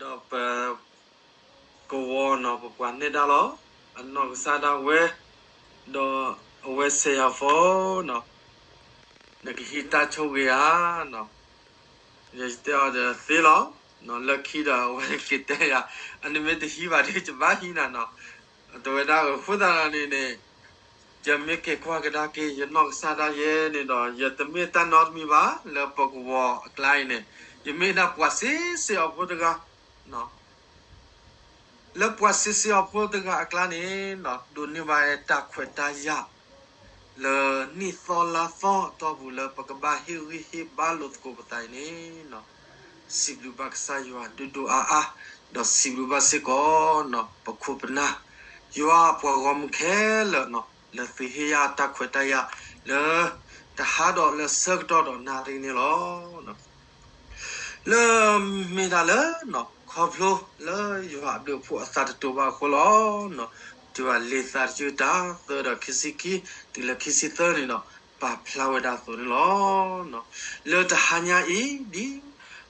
ဒီးပကဝီၤနီၤ ပပှၤနဲၣ်ဒါလီၤ, အနီၢ်ကစၢ်ဒၣ်ဝဲ, ဒီးအဝဲစဲးယၤဖီနီၤ, နကဟံးတၢ်ဆိၣ်ဂ့ၤဧါနီၤ, ယတဲအီၤဒီးသ့လီၤ, လၢခံဒီးအဝဲက့ၤတဲယၤ, အန့ၣ်မ့ၢ်တဟံးဘၣ်ဒီး ယဘၣ်ဟံးနၤနီၤ, တဲဝဲဒၣ်အဃိသတးဒီးန့ၣ်န့ၣ် ယမ့ၢ်က့ၤကွၢ်ကဒါက့ၤ ယနီၢ်ကစၢ်ဒၣ်ယဲန့ၣ်ဒီး ယတမ့ၢ်တၢ်နီတမံၤဘၣ် လၢပကဝီၤအကျါအံၤန့ၣ်, ယမ့ၢ်ဒၣ်ပှၤစ့စ့အီၤဖိတဂၤ, လၢပှၤစ့စ့အီၤဖိတဂၤအကျါန့ၣ်, ဒိးန့ၢ်ဘၣ်တၢ်ခွဲးတၢ်ယာ် လၢနံၣ်သီလါသီအတီၢ်ပူၤလၢပကဘၣ်ဟ့ၣ်ဂံၢ်ဟ့ၣ်ဘါလိာ်သကိးပသးအံၤန့ၣ်, စံးဘျုးဘၣ်ကစၢ်ယွၤဒိၣ်ဒိၣ်အါအါ, ဒီးစံးဘျုးဘၣ်စ့ၢ်ကီး ပခိၣ်ပနၢ်, ယွၤအပှၤဂီၢ်မုၢ်ခဲလၢာ်, လၢသုဟ့ၣ်ယၤတၢ်ခွဲးတၢ်ယာ်လၢ တဟးဒီးလၢဆၢကတီၢ်ဒီးနၣ်ရံၣ်န့ၣ်လီၤ. လၢမ့ၢ်ဒၣ်လၢ ခီဖျိလၢယွၤအဘျုးအဖှိၣ်အသးတတိၤဘၣ်အဃိလီၤ. တုၤအလံာ်သးတယုၢ်တၢ်သၢဒီးခံဆံခံ တုၤလၢခံဆံသၢန့ၣ်ဒီး ပာ်ဖျါဝဲဒၣ်အသိးန့ၣ်လီၤ. လၢတဟါညါအံၤ ဒ်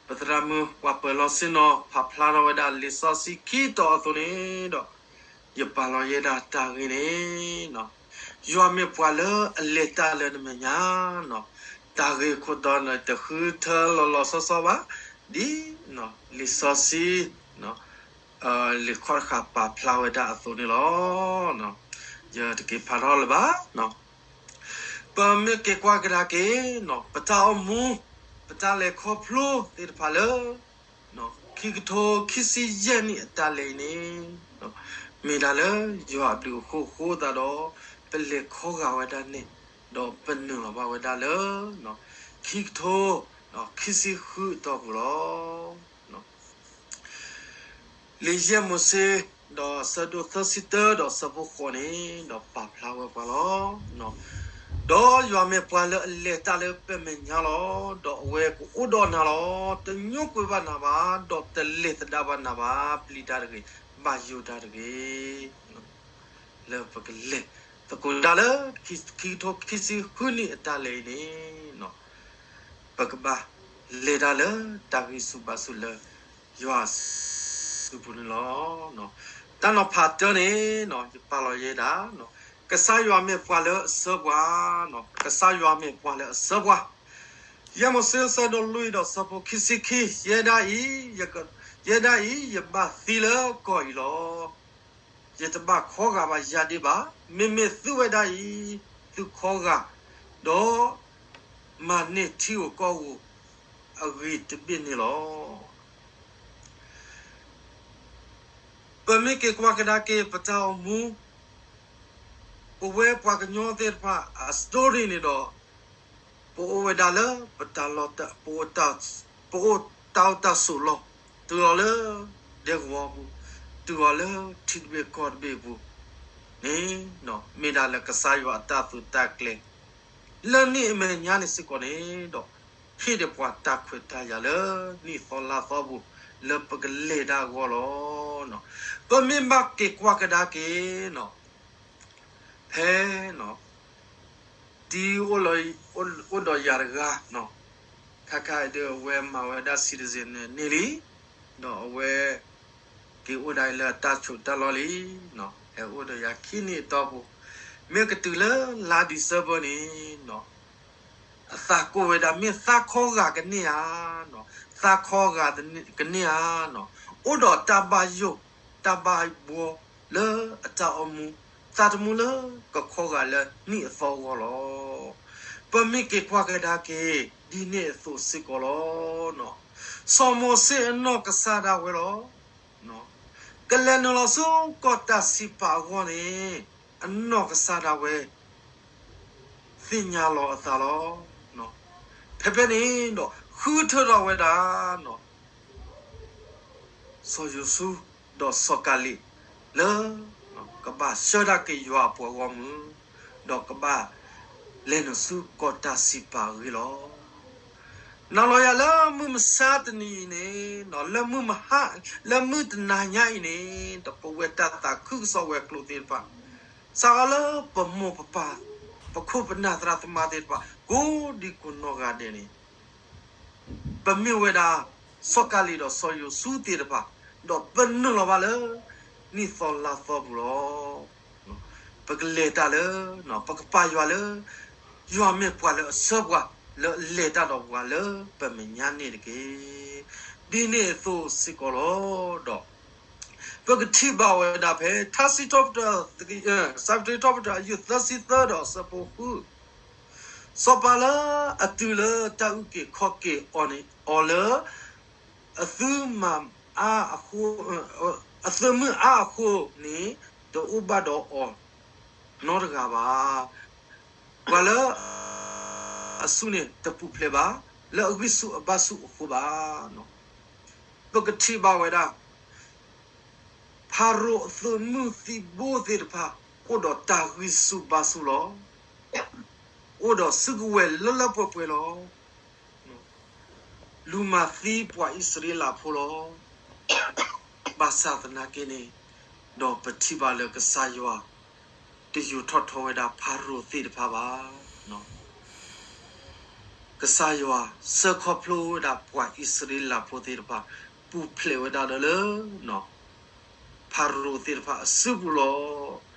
ပသရၣ်မုၣ်ပှၤပၢၤလီၢ်ဆ့ၣ်နီၤ ပာ်ဖျါထီၣ်ဝဲဒၣ်လံာ်စီဆှံခံတီၤအသိးန့ၣ်ဒီး ယပာ်လီၤယဲဒၣ်တၢ်ဂ့ၢ်န့ၣ်, ယွၤမ့ၢ်ပှၤလၢအလဲၤတၢ်လၢနမဲာ်ညါ, တၢ်ဂ့ၢ်ခိၣ်တီန့ၣ် တဃုထၢလီၤလီၤဆီဆီဘၣ်, ဒ်လံာ်စီဆှံ လံာ်ခီၣ်တဃာ်ပာ်ဖျါဝဲဒၣ်အသိးန့ၣ်လီၤ. ယတက့ၤဖးထီၣ်လၢၤဘၣ်. ပမ့ၢ်က့ၤကွၢ်ကဒါက့ၤ ပတၢ်အိၣ်မူ ပတၢ်လဲၤခီဖျိသ့ၣ်တဖၣ်လၢ ခံကထိခံဆံယဲၢ်နံၣ်အတၢ်လဲၤအံၤန့ၣ်, မ့ၢ်ဒၣ်လၢယွၤအဘျုးအဃိအဃိသတးဒီး ပလဲၤခီဂာ်ဝဲဒၣ်န့ၣ်, ဒီးပနုာ်လီၤဘၣ်ဝဲဒၣ်လၢ ခံကထိ ခံဆံဃုအတီၢ်ပူၤလီၤ. လံာ်ယဲၢ်မိၤၡ့ ဒီးဆၢဒိၣ်သၢဆံတၢဒီးဆၢဖိဃိးန့ၣ် ဒီးပာ်ဖျါဝဲပှၤလီၤ. ဒီးယွၤမ့ၢ်ပှၤလၢအလဲၤတၢ်လၢပမဲာ်ညါလီၤ. ဒီးအဝဲကအိၣ်ဒီးနၤလီၤ. တညိကွံာ်ဘၣ်နၤဘၣ်, ဒီးတလဲၤသဒါဘၣ်နၤဘၣ်, ပျံၤတၢ်တဂ့ၤ, ဘၣ်ယိၣ်တၢ်တဂ့ၤ. လၢပကလဲၤသကိးတၢ်လၢ ခံကထိခံဆံဃုနံၣ်အတၢ်လဲၤအံၤန့ၣ် ပကဘၣ်လဲၤတၢ်လၢတၢ်ဂံၢ်ဆူၣ်ဘါဆူၣ်လၢယွၤစုပူၤန့ၣ်လီၤ. တၢ်နီၤဖးတၢန့ၣ် ယပာ်လီၤယဲဒၣ်, ကစၢ်ယွၤမ့ၢ်ပှၤလၢအဆၢပှၤ, ကစၢ်ယွၤမ့ၢ်ပှၤလၢအဆၢပှၤ, ယဲၢ်မိၤၡ့ဆၢဒိၣ်လွံၢ်ဒီးဆၢဖိခံဆံခံ, ယဲဒၣ်အံၤ, ယဲဒၣ်အံၤ ယဘၣ်သံလၢကီၢ်အံၤလီၤ. ယတဘၣ်ခီဂာ်ဘၣ်ယၤဒံးဘၣ်, မ့မ့ၢ်သုဝဲဒၣ်အံၤ သုခီဂာ်, ဒီးမၤန့ၢ်ထံဧိၤကီၢ်ဧိၤအဂ့ၤတဘ့ၣ်န့ၣ်လီၤ. ပမ့ၢ်က့ၤကွၢ်ကဒါက့ၤ ပတၢ်အိၣ်မူ, ပဝဲပှၤကညီသ့ၣ်တဖၣ်အ story န့ၣ်ဒီး ပအိၣ်ဝဲဒၣ်လၢ ပတၢ်လီၢ်, ပအိၣ်တၢ်အိၣ်တၢ်ဆိးလီၢ်, တုၤအီၤလၢဒဲကဝီၤပူၤ, တုၤအီၤလၢထံတဘ့ၣ်ကီၢ်တဘ့ၣ်အပူၤန့ၣ်, မ့ၢ်ဒၣ်လၢကစၢ်ယွၤအတၢ်သူတၢ်ကျဲၤ လၢနံၣ်အမဲာ်ညါန့ၣ်စ့ၢ်ကီးန့ၣ်ဒီး ဟ့ၣ်ဒီးပှၤတၢ်ခွဲးတၢ်ယာ်လၢနံၣ်သီလါသီပူၤ လၢပကလဲၤဒၣ်အဂီၢ်လီၤ. ပမ့ၢ်ဘၣ်က့ၤကွၢ်ကဒါက့ၤ ဖဲ တံၤအိၣ်ဒီးယၤတဂၤ, ခါခါအံၤဒီးအဝဲမၤဝဲဒၣ် citizen န့ၣ်လံ, ဒီးအဝဲ က့ၤအိၣ်ဒၣ်အံၤလၢအတၢ်ဆိးတၢ်လီၢ်လံ, ဟဲအိၣ်ဒီးယၤခံနံၣ်အတီၢ်ပူၤ, မ့ၢ်ကတုၤလၢလါ December န့ၣ် အသးကိးဝဲဒၣ် မ့ၢ်သးခီဂာ်ကန့ၢ်ဧါ, သးခီဂာ်ကန့ၢ်ဧါ, အိၣ်ဒီးတၢ်ဘၣ်ယိၣ် တၢ်ဘၣ်ဘှီလၢအတၢ်အိၣ်မူ, သးသမူလၢကခီဂာ်လၢနံၣ်အသီအဂီၢ်လီၤ. ပမ့ၢ်က့ၤကွၢ်ကဒါက့ၤ ဒ်န့ၣ်အသိးစ့ၢ်ကီးလီၤ. စီၤမိၤၡ့အနီၢ်ကစၢ်ဒၣ်ဝဲလီၤ. ကလဲၤနုာ်လီၤဆူကီၢ်တၢ်စံးပာ်အဂီၢ်န့ၣ် အနီၢ်ကစၢ်ဒၣ်ဝဲ သ့ၣ်ညါလီၤအသးလီၤ. ဖဲဖဲန့ၣ်ဒီး ဃုထၢထီၣ်ဝဲဒၣ် စီၤယိၤၡူ ဒီးစီၤကၤလံး လၢ ကဘၣ်ဆှၢဒၣ်က့ၤယွၤအပှၤဂီၢ်မုၢ်, ဒီးကဘၣ်လဲၤနုာ်ဆူကီၢ်တၢ်စံးပာ်အဂ့ၢ်လီၤ. နၤလီၤယၤလၢမုၢ်မဆါတနံၤအံၤန့ၣ်, လၢမုၢ်မဟါ, လၢမုၢ်တနၤညါအံၤန့ၣ်, ဒီးပဝဲတၢ်သးခုကစီၣ်ဝဲၤကျိၤသ့ၣ်တဖၣ် စးထီၣ်လၢပမိၢ်ပပၢ်, ပခိၣ်ပနၢ်သရၣ်သမါသ့ၣ်တဖၣ် ကိးဒံကိးနီၢ်ဂၤဒဲးန့ၣ်, ပမ့ၢ်ဝဲဒၣ် စီၤကၤလံးဒီးစီၤယိၤၡူသ့ၣ်တဖၣ် ဒီးပနုာ်လီၤဘၣ်လၢ နံၣ်သီလါသီပူၤလီၤ. ပကလဲၤတၢ်လၢ ပကပာ်ယွၤလၢ ယွၤမ့ၢ်ပှၤလၢအဆှၢပှၤ လၢအလဲၤတၢ်ဒီးပှၤလၢပမဲာ်ညါန့ၣ်တက့ၢ်. ဒ်န့ၣ်အသိးစ့ၢ်ကီးလီၤ. ဒီး ပကထံၣ်ဘၣ်ဝဲဒၣ်ဖဲ ထါစံးထီၣ်ပတြၢၤ စံးထီၣ်ပတြၢၤအယုၢ်သၢဆံသၢဒီးအဆၢဖိဃု, စီၤပၤလၢအတုၤလၢတၢ်အုၣ်က့ၤခီၣ်က့ၤအီၤန့ၣ် အီၤလၢ အသုးမုၢ်အါအဃိ, အသုးမုၢ်အါအဃိန့ၣ် တအိၣ်ဘၣ်ဒီးအီၤနီတဂၤဘၣ်. ပှၤလၢ အစုန့ၣ် တပူၤဖျဲးဘၣ် လၢအဂံၢ်ဆူၣ်အဘါဆူၣ်အဃိဘၣ်. ပကထံၣ်ဘၣ်ဝဲဒၣ် ဖၤရိၤအသုးမုၢ်သံၣ်ဘိသ့ၣ်တဖၣ် အိၣ်ဒီးတၢ်ဂံၢ်ဆူၣ်ဘါဆူၣ်လီၤ. အိၣ်ဒီးစုကဝဲၤလၢလၢပှဲၤပှဲၤလီၤ. လူၤမၤသံပှၤအံၣ်စရ့လးဖိလီၤ. ဘၣ်ဆၣ်သနာ်က့န့ၣ် ဒီးပထံၣ်ဘၣ်လၢကစၢ်ယွၤ တယူးထီၣ်ထီဝဲဒၣ်ဖၤရိၤသ့ၣ်တဖၣ်ဘၣ်. ကစၢ်ယွၤစၢခီဖျိဝဲဒၣ်ပှၤအံၣ်စရ့လးဖိသ့ၣ်တဖၣ် ပူၤဖျဲးဝဲဒၣ်ဒီးလၢ ဖၤရိၤသ့ၣ်တဖၣ်အစုပူၤလီၤ.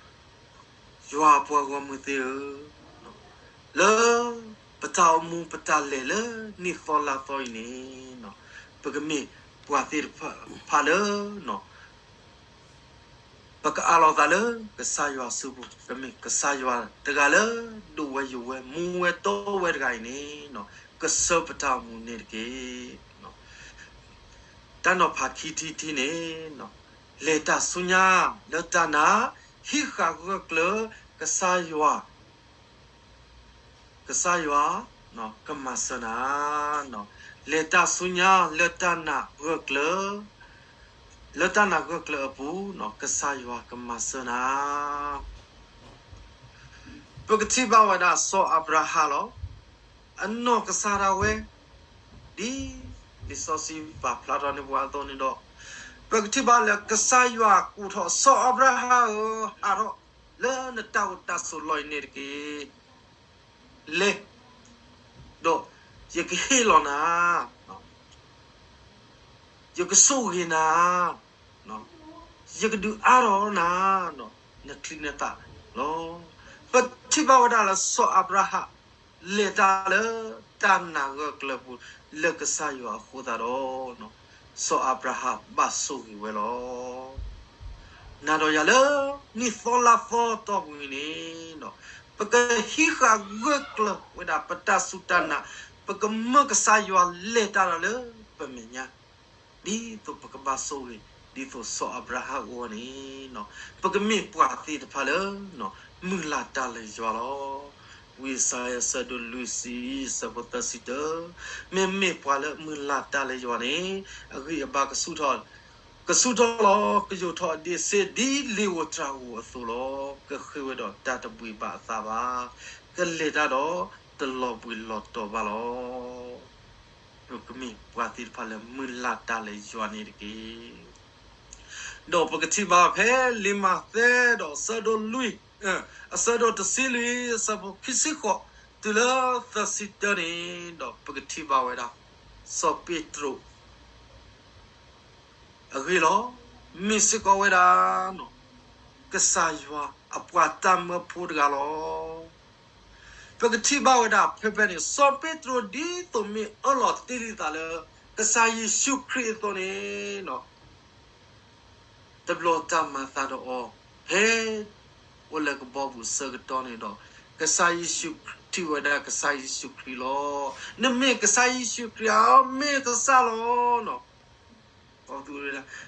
ယွၤအပှၤဂီၢ်မုၢ်သ့ၣ်ဧၢ, လၢပတၢ်အိၣ်မူပတၢ်လဲၤလၢနံၣ်သီလါသီအံၤန့ၣ် ပကမ့ၢ်ပှၤသ့ၣ်တဖၣ်လၢ ပကအးလီၤသးလၢကစၢ်ယွၤစုပူၤ, ပမ့ၢ်ကစၢ်ယွၤတဂၤလၢဒိးဝဲယိာ်ဝဲ မူဝဲတီဝဲတဂၤအံၤန့ၣ် ကဆှၢပတၢ်အိၣ်မူန့ၣ်တက့ၢ်. တၢ်နီၤဖးခံထံၣ်တထံၣ်န့ၣ် လဲၤတၢ်ဆူညါလၢတၢ်နာ် ဟံးဃာ်ဂၢၢ်ကျၢၤ ကစၢ်ယွၤ ကစၢ်ယွၤ ကမၤစၢၤနၤ, လဲၤတၢ်ဆူညါလၢတၢ်နာ်ဂၢၢ်ကျၢၤ, လၢတၢ်နာ်ဂၢၢ်ကျၢၤအပူၤ ကစၢ်ယွၤကမၤစၢၤနၤ. ပကထံၣ်ဘၣ်ဝဲဒၣ်စီၤအၤဘြၤဟၣ်လီၤ. အနီၢ်ကစၢ်ဒၣ်ဝဲ ဒ်လံာ်စီဆှံပာ်ဖျါထီၣ်န့ၢ်ပှၤအသိးန့ၣ်ဒီး ပကထံၣ်ဘၣ်လၢကစၢ်ယွၤကိးထီၣ် စီၤအၤဘြၤဟၣ်ဧၢ, ဟးထီၣ်လၢနတၢ်အိၣ်တၢ်ဆိးလီၢ်အံၤန့ၣ်တက့ၢ်. လဲၤ, ဒီးယကဟ့ၣ်လီၤနၤ, ယကဆိၣ်ဂ့ၤနၤ, ယကဒုးအါထီၣ်နၤ နချံနသၣ်လီၤ. ပထံၣ်ဘၣ်ဝဲဒၣ်လၢစီၤအၤဘြၤဟၣ် လဲၤတၢ်လၢတၢ်နာ်ဂၢၢ်ကျၢၤပူၤ လၢကစၢ်ယွၤအဃိသတးဒီး စီၤအၤဘြၤဟၣ်ဘၣ်ဆိၣ်ဂ့ၤဝဲလီၤ. နၤဒီးယၤလၢ နံၣ်သီလါသီတီၢ်ပူၤအံၤန့ၣ် ပကဟံးဃာ်ဂၢၢ်ကျၢၤဝဲဒၣ်ပတၢ်စူၢ်တၢ်နာ်, ပကမၢကစၢ်ယွၤလဲၤတၢ်ဒီးလၢပမဲာ်ညါ ဒ်သိးပကဘၣ်ဆိၣ်ဂ့ၤ ဒ်သိးစီၤအၤဘြၤဟၣ်အဂီၢ်န့ၣ် ပကမ့ၢ်ပှၤသ့ၣ်တဖၣ်လၢ မုၢ်လၢ်တၢ်လၢယွၤလီၤ. ဝံယၡါယၤ အဆၢဒိၣ်လွံၢ်ဆံ အဆၢဖိသၢဆံတၢ, မ့မ့ၢ်ပှၤလၢမုၢ်လၢ်တၢ်လၢယွၤန့ၣ် အဂံၢ်အဘါကဆူၣ်ထီၣ်, ကဆူၣ်ထီၣ်လီၤ, ကယိာ်ထီၣ်ဒံးစ့ဒ်လ့ၣ်ဧိၤတြၤဧိၤအသိးလီၤ. ကဃ့ဝဲဒီးတၢ်တဘှံးဘၣ်အသးဘၣ်, ကလဲၤတၢ်ဒီးတလီၤဘှံးလီၤတီၤဘၣ်လီၤ. ပကမ့ၢ်ပှၤသ့ၣ်တဖၣ်လၢမုၢ်လၢ်တၢ်လၢယွၤန့ၣ်တက့ၢ်. ဒီးပကထံၣ်ဘၣ်ဖဲလံာ်မးသဲဒီးအဆၢဒိၣ်လွံၢ်, အဆၢဒိၣ်တဆံလွံၢ် အဆၢဖိခံဆံဃိး တုၤလၢသၢဆံတၢန့ၣ် ဒီးပကထံၣ်ဘၣ်ဝဲဒၣ် စီၤပ့းတရူး အဂ့ၢ်လီၤ. မ့ၢ်စ့ၢ်ကီးဝဲဒၣ် ကစၢ်ယွၤအပှၤတၢ်မၢဖိတဂၤလီၤ. ပကထံၣ်ဘၣ်ဝဲဒၣ်ဖဲဖဲန့ၣ် စီၤပ့းတရူးဒ်သိးမ့ၢ်အၢၣ်လီၤတ့ၢ်လံသးလၢ ကစၢ်ယ့ၣ်ၡူးခရံာ်အသိးန့ၣ် တဘျီတၢ်မၤသးဒီးအီၤ ဖဲအိၣ်လၢကဘီပူၤအဆၢကတီၢ်န့ၣ်ဒီး ကစၢ်ယ့ၣ်ၡူးခရံာ် ထံၣ်ဝဲဒၣ်ကစၢ်ယ့ၣ်ၡူးခရံာ်လီၤ. နမ့ၢ်ကစၢ်ယ့ၣ်ၡူးခရံာ်ဧါ, မ့ၢ်ကစၢ်လီၤ.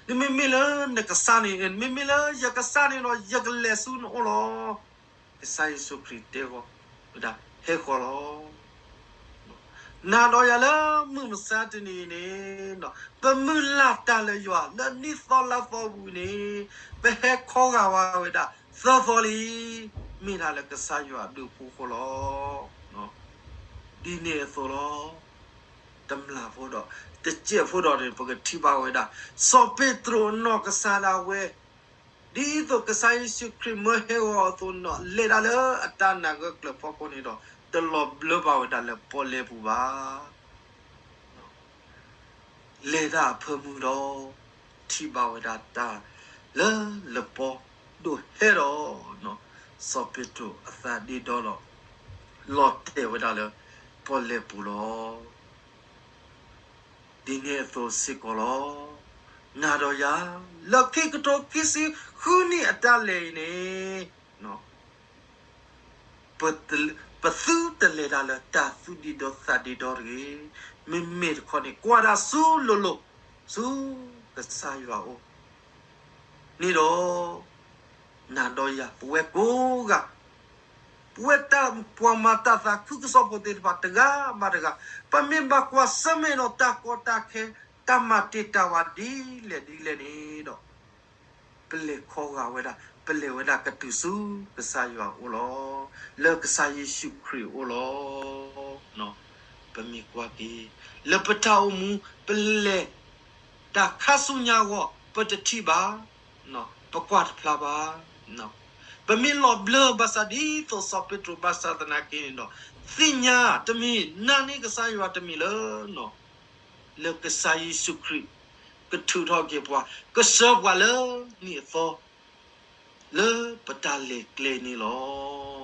နမ့မ့ၢ်လၢနကစၢ်န့ၣ်, နမ့မ့ၢ်လၢယကစၢ်န့ၣ်ဒီး ယကလဲၤဆူနအိၣ်လီၤ. ကစၢ်ယ့ၣ်ၡူးခရံာ်တဲဃီၤဝဲဒၣ် ဟဲဃီၤလီၤ. နၤဒီးယၤလၢမုၢ်မဆါတနံၤအံၤန့ၣ် ပမုၢ်လၢ်တၢ်လၢယွၤလၢနံၣ်သီလါသီပူၤန့ၣ် ပဟဲခီဂာ်ဝဲဒၣ်သၢသီလံ, မ့ၢ်ဒၣ်လၢကစၢ်ယွၤအဘျုးအဖှိၣ်အဃိလီၤ. ဒ်န့ၣ်အသိးလီၤ. တမျၢ်ဖိဒီး တစဲးဖိဒီးန့ၣ် ပကထံၣ်ဘၣ်ဝဲဒၣ် စီၤပ့းတရူးအနီၢ်ကစၢ်ဒၣ်ဝဲ ဒ်သိးကစၢ်ယ့ၣ်ၡူးခရံာ်မၢဟဲဂီၤအသိးန့ၣ်ဒီး လဲၤတၢ်လၢအတၢ်နာ်ဂၢၢ်ကျၢၤဖီခိၣ်န့ၣ်ဒီး တလီၤဘျၢဘၣ်ဝဲဒၣ်လၢပီၣ်လဲၣ်ပူၤဘၣ်. လဲၤတၢ်အဖၢမုၢ်ဒီး ထံၣ်ဘၣ်ဝဲဒၣ်တၢ်လၢလပီဒိၣ်ဟဲဒီး စီၤပ့းတရူးအသးဒ့ဒီလီၤ, လီၤတဲာ်ဝဲဒၣ်လၢ ပီၣ်လဲၣ်ပူၤလီၤ. ဒ်န့ၣ်အသိးစ့ၢ်ကီးလီၤ. နၤဒီးယၤ လၢခံကထိခံဆံဃုနံၣ်အတၢ်လဲၤအံၤန့ၣ် ပသုတလဲၤတၢ်လၢတၢ်သူၣ်ဒ့ဒီသးဒ့ဒီတဂ့ၤ. မ့မ့ၢ်တခီန့ၣ် ကွၢ်တၢ်ဆူလိၤလိၤ ဆူကစၢ်ယွၤအအိၣ်န့ၣ်ဒီး နၤဒီးယၤ ပဝဲကိးဂၤ ပဝဲတၢ်ပှၤမၤတၢ်သးခုကစီၣ်ဖိသ့ၣ်တဖၣ်တဂၤဘၣ်တဂၤ ပမ့ၢ်ဘၣ်ကွၢ်ဆၢၣ်မဲာ်ဒီးတၢ်ကီတၢ်ခဲ တၢ်မၤတ့ၢ်တၢ်ဝၤဒ်လဲၣ်ဒ်လဲၣ်န့ၣ်ဒီး ပလဲၤခီဂာ်ဝဲဒၣ် ပလဲၤဝဲဒၣ်ကတုၤဆူကစၢ်ယွၤအအိၣ်လီၤ. လၢကစၢ်ယ့ၣ်ၡူးခရံာ်အအိၣ်လီၤ. ပမ့ၢ်ကွၢ်က့ၤ လၢပတၢ်အိၣ်မူ ပလဲၤ တၢ်ခါဆူညါအဂီၢ် ပတထံၣ်ဘၣ်, ပကွၢ်တဖျါဘၣ်. ပမ့ၢ်လီၤဘျၢဘၣ်ဆၣ်ဒ်သိးစီၤပ့းတရူးဘၣ်ဆၣ်သနာ်က့န့ၣ်ဒီး သ့ၣ်ညါတမံၤ နာ်န့ၢ်ကစၢ်ယွၤတမံၤလၢ လၢကစၢ်ယ့ၣ်ၡူးခရံာ် ကထုးထီၣ်က့ၤပှၤ ကဆှၢပှၤလၢနံၣ်အသီ လၢပတၢ်လဲၤကျဲန့ၣ်လီၤ.